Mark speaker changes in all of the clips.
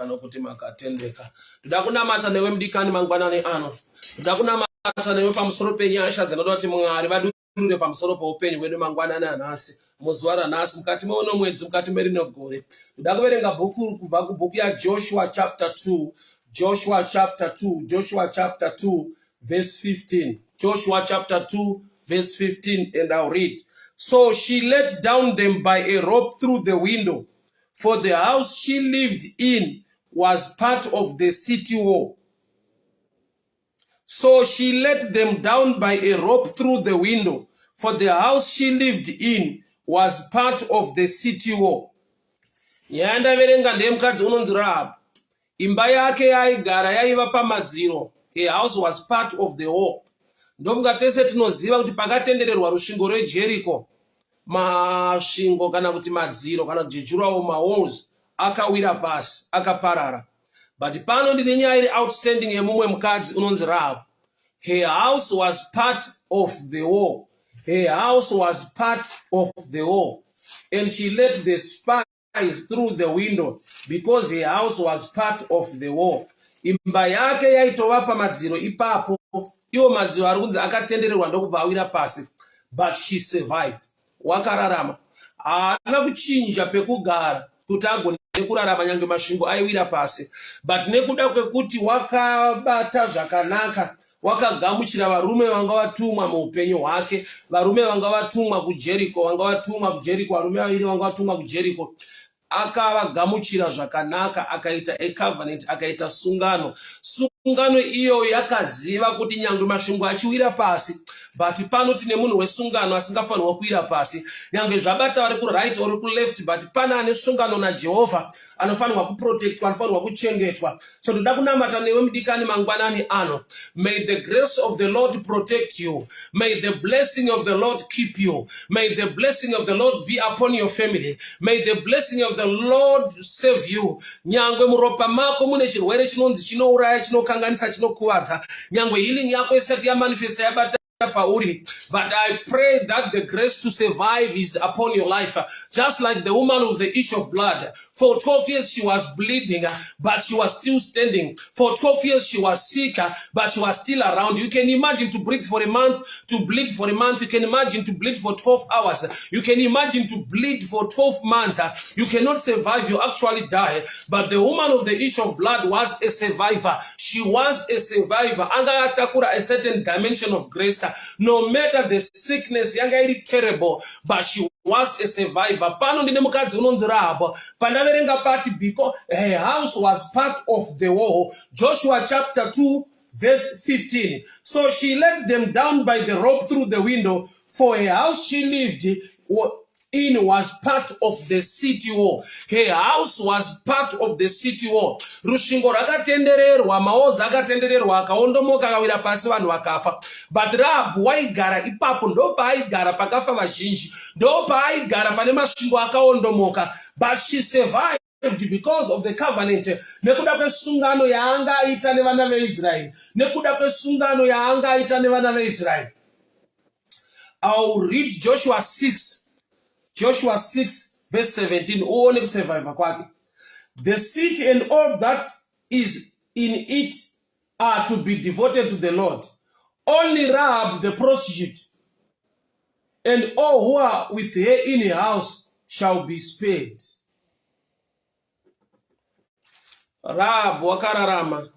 Speaker 1: Nokuti makatendeka. Ndoda kunamata newe, mudikani, mangwanani ano. Ndoda kunamata newe pamusoro penyasha dzinoda kuti Mwari vadurure pamusoro peupenyu hwedu mangwanani anhasi, muzuva ranhasi, mukati meuno mwedzi, mukati merino gore. Ndoda kuverenga bhuku kubva kubhuku yaJoshua chapter 2, Joshua chapter 2, Joshua chapter 2 verse 15, Joshua chapter 2 verse 15, and I'll read. "So she let down them by a rope through the window, for the house she lived in was part of the city wall. So she let them down by a rope through the window, for the house she lived in was part of the city wall." Nyaya ndaverenga ndeyemukadzi unonzi Rahab. Imba yake yaaigara yaiva pamadziro. Her house was part of the wall. Ndofunga tese tinoziva kuti pakatendererwa rusvingo rweJeriko, masvingo kana kuti madziro kana kuti durawall, mawalls akawira pasi, akaparara. But pano ndine nyaya iri outstanding yemumwe mukadzi unonzi Rahab. Her house was part of the wall. Her house was part of the wall, and she let the spies through the window because her house was part of the wall. Imba yake yaitova pamadziro ipapo. Iwo madziro ari kunzi akatendererwa ndokubva awira pasi, but she survived. Wakararama. Haana kuchinja pekugara kuti agone kurarama nyange masvingo aiwira pasi, but nekuda kwekuti wakabata zvakanaka, wakagamuchira varume vanga vatumwa muupenyu hwake, varume vanga vatumwa kuJeriko, vanga vatumwa kuJeriko, varume vaviri vanga vatumwa kuJeriko, akavagamuchira zvakanaka, akaita a covenant, akaita sungano. Sungano iyoyo yakaziva kuti nyange masvingo achiwira pasi, but pano tine munhu wesungano asingafanirwa kuwira pasi. Nyange zvabata vari kuright or kuleft, but pane ane sungano naJehovha anofanirwa kuprotectwa, anofanirwa kuchengetwa. So ndoda kunamata newe, mudikani, mangwanani ano. May the grace of the Lord protect you. May the blessing of the Lord keep you. May the blessing of the Lord be upon your family. May the blessing of the Lord save you. Nyangwe muropa mako mune chirwere chinonzi chinouraya, chinokanganisa, chinokuvadza, nyangwe healing yako isati yamanifesta, yabata pauri, but I pray that the grace to survive is upon your life, just like the woman of the issue of blood. For 12 years she was bleeding, but she was still standing. For 12 years she was sick, but she was still around. You can imagine to breathe for a month, to bleed for a month. You can imagine to bleed for 12 hours. You can imagine to bleed for 12 months. You cannot survive, you actually die. But the woman of the issue of blood was a survivor. She was a survivor. Anga atakura a certain dimension of grace. No matter the sickness yanga iri terrible, but she was a survivor. Pano ndine mukadzi unonzi Rahab. Pandaverenga pati because her house was part of the wall. Joshua chapter 2 verse 15. "So she let them down by the rope through the window, for her house she lived in was part of the city wall." Her house was part of the city wall. Rusvingo rwakatendererwa, mawalls akatendererwa, akaondomoka, akawira pasi, vanhu vakafa. But Rahab waigara ipapo, ndo paaigara pakafa vazhinji, ndo paaigara pane masvingo akaondomoka, but she survived because of the covenant, nekuda kwesungano yaanga aita nevana veIsraeri, nekuda kwesungano yaanga aita nevana veIsraeri. I'll read Joshua 6, Joshua 6 verse 17, uone kusurviva kwake. "The city and all that is in it are to be devoted to the Lord. Only Rahab the prostitute and all who are with her in her house shall be spared." Rahab wakararama,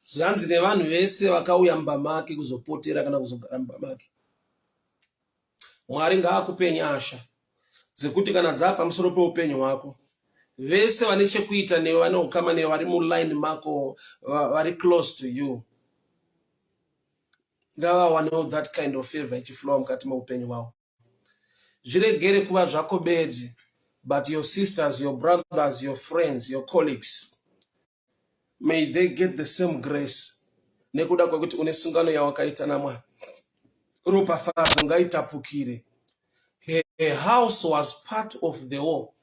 Speaker 1: zvanzi nevanhu vese vakauya mumba make kuzopotera kana kuzogara mumba make. Mwari ngaakupe nyasha dzekuti kana dzaa pamusoro peupenyu hwako, vese vane chekuita newe, vane ukama newe, vari muline mako, vari close to you, ngavawanewo that kind of favor ichiflowa mukati meupenyu hwavo. Zviregere kuva zvako bedzi, but your sisters, your brothers, your friends, your colleagues, may they get the same grace nekuda kwekuti une sungano yawakaita naMwari. Ropafadzo ngaitapukire. Her house was part of the wall.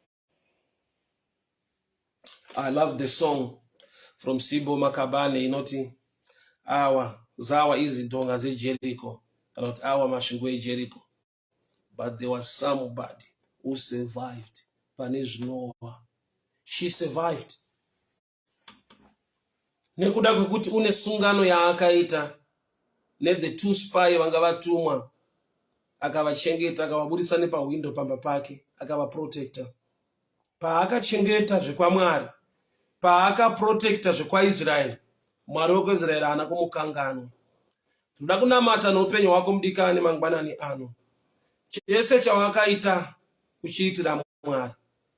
Speaker 1: I love the song from Sibo Makabane inoti, "Awa zawa izindonga zeJericho," kana kuti "Awa masvingo eJericho," but there was somebody who survived pane zvinowa. She survived. Nekuda kwekuti une sungano yaakaita nethe two spy vanga vatumwa, akavachengeta, akavaburitsa nepahwindo pamba pake, akavaprotecta. Paakachengeta zvekwaMwari, paakaprotecta zvekwaIsraeri, Mwari wekuIsraeri haana kumukanganwa. Tinoda kunamata noupenyu hwako mudikani mangwanani ano. Chese chawakaita uchiitira Mwari,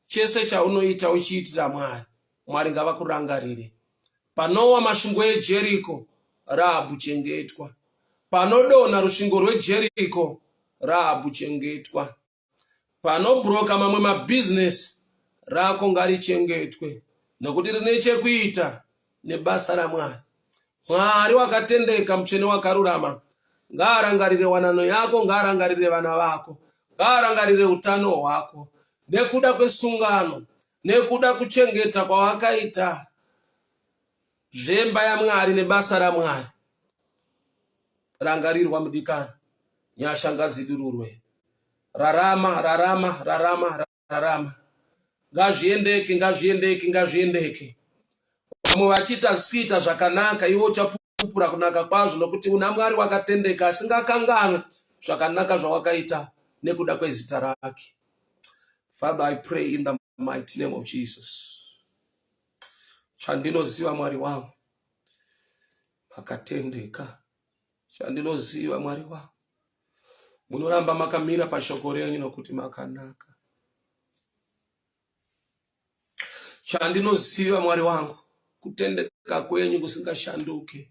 Speaker 1: chese chaunoita uchiitira Mwari, Mwari ngavakurangarire. Panowa masvingo eJeriko, Rahabhu chengetwa. Panodonha rusvingo rweJeriko, Rahabhu chengetwa. Panobroka mamwe mabhizinesi, rako ngarichengetwe nokuti rine chekuita nebasa raMwari. Mwari wakatendeka, mutsvene wakarurama, ngaarangarire wanano yako, ngaarangarire vana vako, ngaarangarire utano hwako nekuda kwesungano, nekuda kuchengeta kwawakaita zvemba yaMwari nebasa raMwari. Rangarirwa mudikani, nyasha ngadzidururwe. Rarama, rarama, rarama, rarama. Ngazviendeke, ngazviendeke, ngazviendeke. Vamwe vachiita zvikuita zvakanaka, iwe uchapupura kunaka kwazvo nokuti una Mwari wakatendeka asingakanganwe zvakanaka zvawakaita nekuda kwezita rake. Father, I pray in the mighty name of Jesus. Chandinoziva Mwari wangu, makatendeka. Chandinoziva Mwari wangu, munoramba makamira pashoko renyu nokuti makanaka. Chandinoziva Mwari wangu, kutendeka kwenyu kusingashanduke.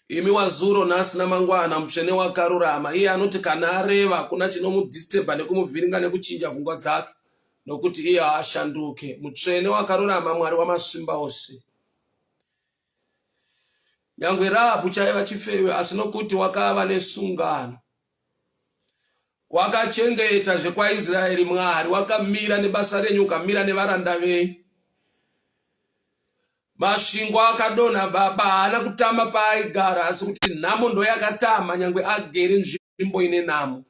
Speaker 1: Imi wazuro nhasi namangwana, mutsvene wakarurama, iye anoti kana areva kuna chinomudisturba nekumuvhiringa nekuchinja pfungwa dzake, nokuti iye haashanduke. Mutsvene wakarurama, Mwari wamasimba ose. Nyangwe Rahabhu chaiva chifeve, asi nokuti wakava nesungano, wakachengeta zvekwaIsraeri. Mwari wakamira nebasa renyu, ukamira nevaranda venyu. Masvingo akadonha baba haana kutama paaigara, asi kuti nhamo ndoyakatama, nyangwe agere nzvimbo ine nhamo.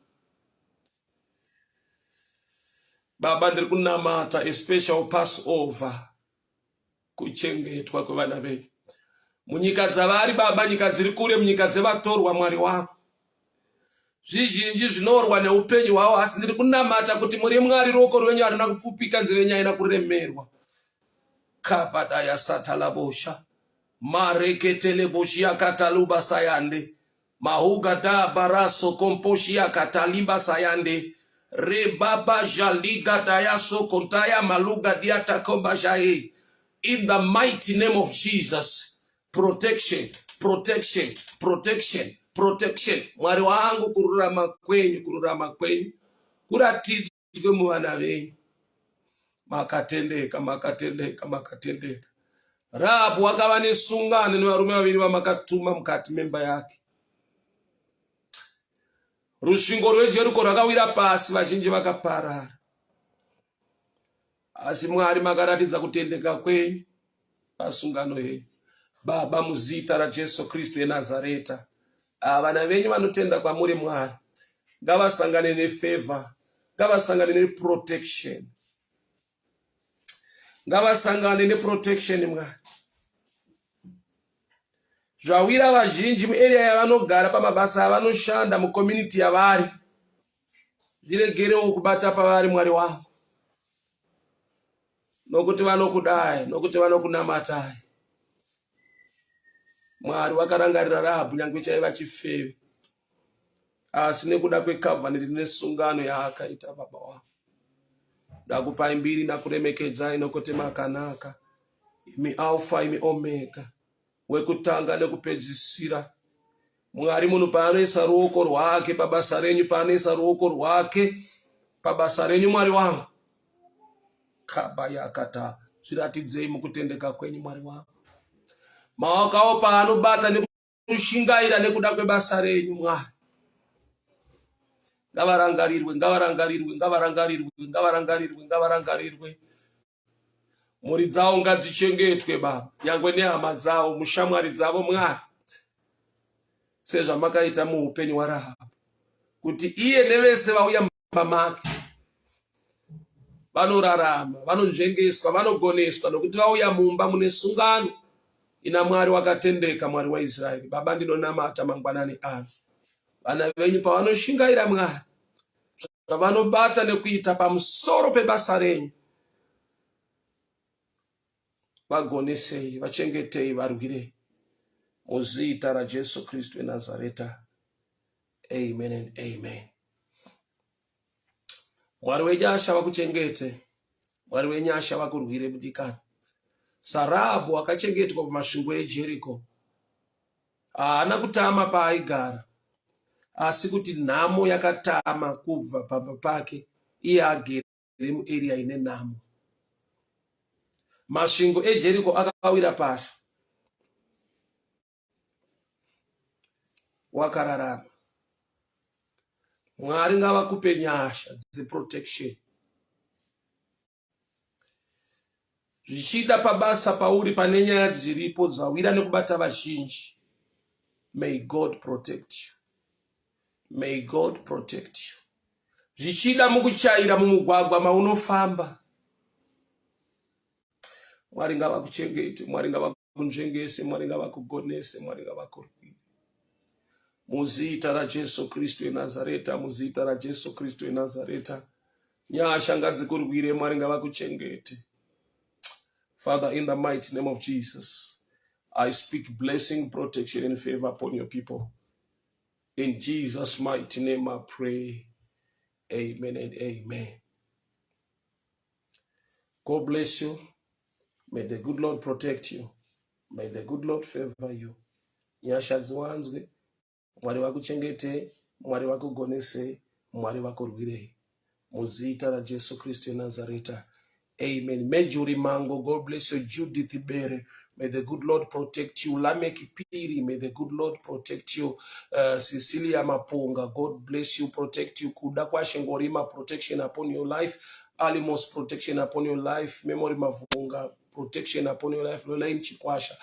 Speaker 1: Baba, ndiri kunamata a special Passover, kuchengetwa kwevana venyu munyika dzavari baba, nyika dziri kure, munyika dzevatorwa. Mwari wako, zvizhinji zvinorwa neupenyu hwavo, asi ndiri kunamata kuti muri Mwari, ruoko rwenyu haruna kupfupika, nzeve yenyu haina kuremerwa. Kabadaya satalabosha mareketeleboshia kataluba sayande mahuga da baraso komposhia katalimba sayande rebaba jaliga dayaso kontaya maluga diatakomba jae. In the mighty name of Jesus, protection, protection, protection, protection. Mwari wangu, kururama kwenyu, kururama kwenyu kuratidzwe muvana venyu. Makatendeka, makatendeka, makatendeka. Rahabhu wakava nesungano nevarume vaviri vamakatuma mukati memba yake. Rusvingo rweJeriko rwakawira pasi, vazhinji vakaparara, asi Mwari makaratidza kutendeka kwenyu pasungano yenyu. Baba, muzita raJesu Kristu yeNazareta, vana venyu vanotenda kwamuri Mwari, ngavasangane nefavor, ngavasangane neprotection, ngavasangane neprotection. Mwari, zvawira vazhinji muarea yavanogara, pamabasa avanoshanda, mucommunity yavari, zviregerewo kubata pavari, Mwari wangu, nokuti vanokudai, nokuti vanokunamatai. Mwari wakarangarira Rahabhu, nyange chaiva chifeve, asi nekuda kwecovenant nesungano yaakaita. Baba wangu, ndakupai mbiri, ndakuremekedzai nokuti makanaka, imi Alpha, imi Omega, wekutanga nekupedzisira. Mwari, munhu paanoisa ruoko rwake pabasa renyu, paanoisa ruoko rwake pabasa renyu, Mwari wangu, kabayakata, zviratidzei mukutendeka kwenyu, Mwari wangu. Maoko avo paanobata nekushingaira nekuda kwebasa renyu, Mwari, ngavarangarirwe, ngavarangarirwe, ngavarangarirwe, ngavarangarirwe, ngavarangarirwe. Mhuri dzavo ngadzichengetwe, Baba, nyangwe nehama dzavo, mushamwari dzavo, Mwari, sezvamakaita muupenyu hwaRahabhu, kuti iye nevese vauya mumba make vanorarama, vanonzvengeswa, vanogoneswa, nokuti vauya mumba mune sungano. Ina Mwari wakatendeka, Mwari waIsraeri. Baba, ndinonamata mangwanani ano. Vana venyu pavanoshingaira Mwari, zvavanobata nekuita pamusoro pebasa renyu, vagonesei, vachengetei, varwirei. Muzita raJesu Kristu weNazareta. Amen and amen. Mwari wenyasha vakuchengete. Mwari wenyasha vakurwire mudikani. SaRahabhu akachengetwa pamasvingo eJeriko. Haana kutama paaigara, asi kuti nhamo yakatama kubva pamba pake iye agere muarea ine nhamo. Masvingo eJeriko akawira pasi. Wakararama. Mwari ngavakupe nyasha dzeprotection. Zvichida pabasa pauri pane nyaya dziripo dzawira nekubata vazhinji. May God protect you. May God protect you. Zvichida mukuchaira mumugwagwa maunofamba. Mwari ngavakuchengete, Mwari ngavakunzvengese, Mwari ngavakugonese, Mwari ngavakurwire. Muzita raJesu Kristu eNazareta, muzita raJesu Kristu eNazareta. Nyasha ngadzikurwire, Mwari ngavakuchengete. Father, in the mighty name of Jesus, I speak blessing, protection, and favor upon your people. In Jesus' mighty name I pray. Amen and amen. God bless you. May the good Lord protect you. May the good Lord favor you. Nyasha dziwanzwe. Mwari vakuchengetei, Mwari vakugonesei, Mwari vakurwirei. Muzita raJesu Kristu weNazareta. Amen. Mejuri Mango, God bless you. Judith Bere, may the good Lord protect you. Lamek Piri, may the good Lord protect you. Cecilia Mapunga, God bless you, protect you. Kuda Kwashe Ngorima, protection upon your life. Alimos, protection upon your life. Memory Mavunga, protection upon your life. Lolain Chikwasha,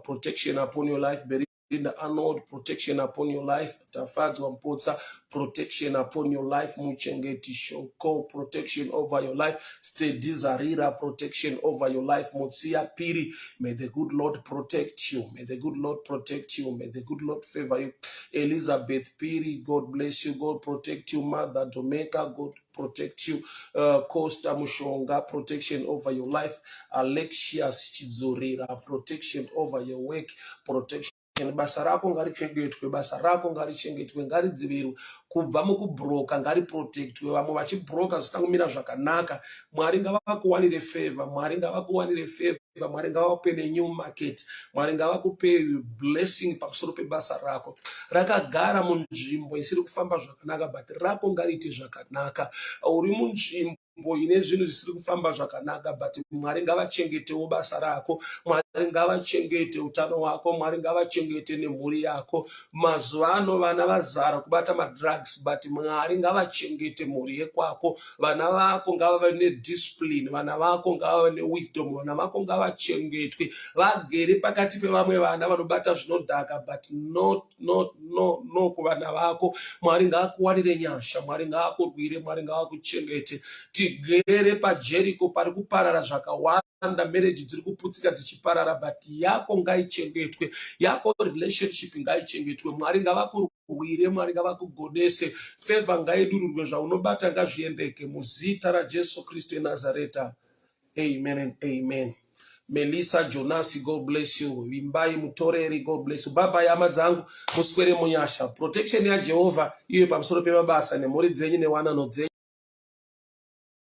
Speaker 1: protection upon your life. Linda Arnold, protection upon your life. Tafadzwa Mpotsa, protection upon your life. Muchengeti Shoko, protection over your life. Steady Zarira, protection over your life. Mutsia Piri, may the good Lord protect you. May the good Lord protect you. May the good Lord favor you. Elizabeth Piri, God bless you. God protect you. Mother Domeka, God protect you. Costa Mushonga, protection over your life. Alexius Chidzorera, protection over your work. Protection basa rako ngarichengetwe, basa rako ngarichengetwe, ngaridzivirirwe kubva mukubroka, ngariprotectwe. Vamwe vachibroka zvisina kumira zvakanaka. Mwari ngavakuwanire favor, Mwari ngavakuwanire favor, Mwari ngavakupe nenew market, Mwari ngavakupe blessing pamusoro pebasa rako. Rakagara munzvimbo isiri kufamba zvakanaka, but rako ngariite zvakanaka. Uri munzvimbo ine zvinhu zvisiri kufamba zvakanaka, but Mwari ngavachengetewo basa rako, Mwari ngavachengete utano hwako, Mwari ngavachengete nemhuri yako. Mazuva ano vana vazara kubata madrugs, but Mwari ngavachengete mhuri yekwako. Vana vako ngavave nediscipline, vana vako ngavave newisdom, vana vako ngavachengetwe vagere pakati pevamwe vana vanobata zvinodhaka, but not no no no kuvana vako. Mwari ngaakuwanire nyasha, Mwari ngaakurwire, Mwari ngaakuchengete. Tigere paJeriko pari kuparara zvakawanda, marriage dziri kuputsika dzichiparara, but yako ngaichengetwe, yako relationship ngaichengetwe. Mwari ngavakurwire, Mwari ngavakugonese, favor ngaidururwe, zvaunobata ngazviendeke muzita raJesu Kristu eNazareta. Amen and amen. Melissa Jonasi, God bless you. Vimbai Mutoreri, God bless you. Bye bye, hama dzangu, muswere munyasha. Protection yaJehovha iwe pamusoro pemabasa nemhuri dzenyu newanano dzenyu.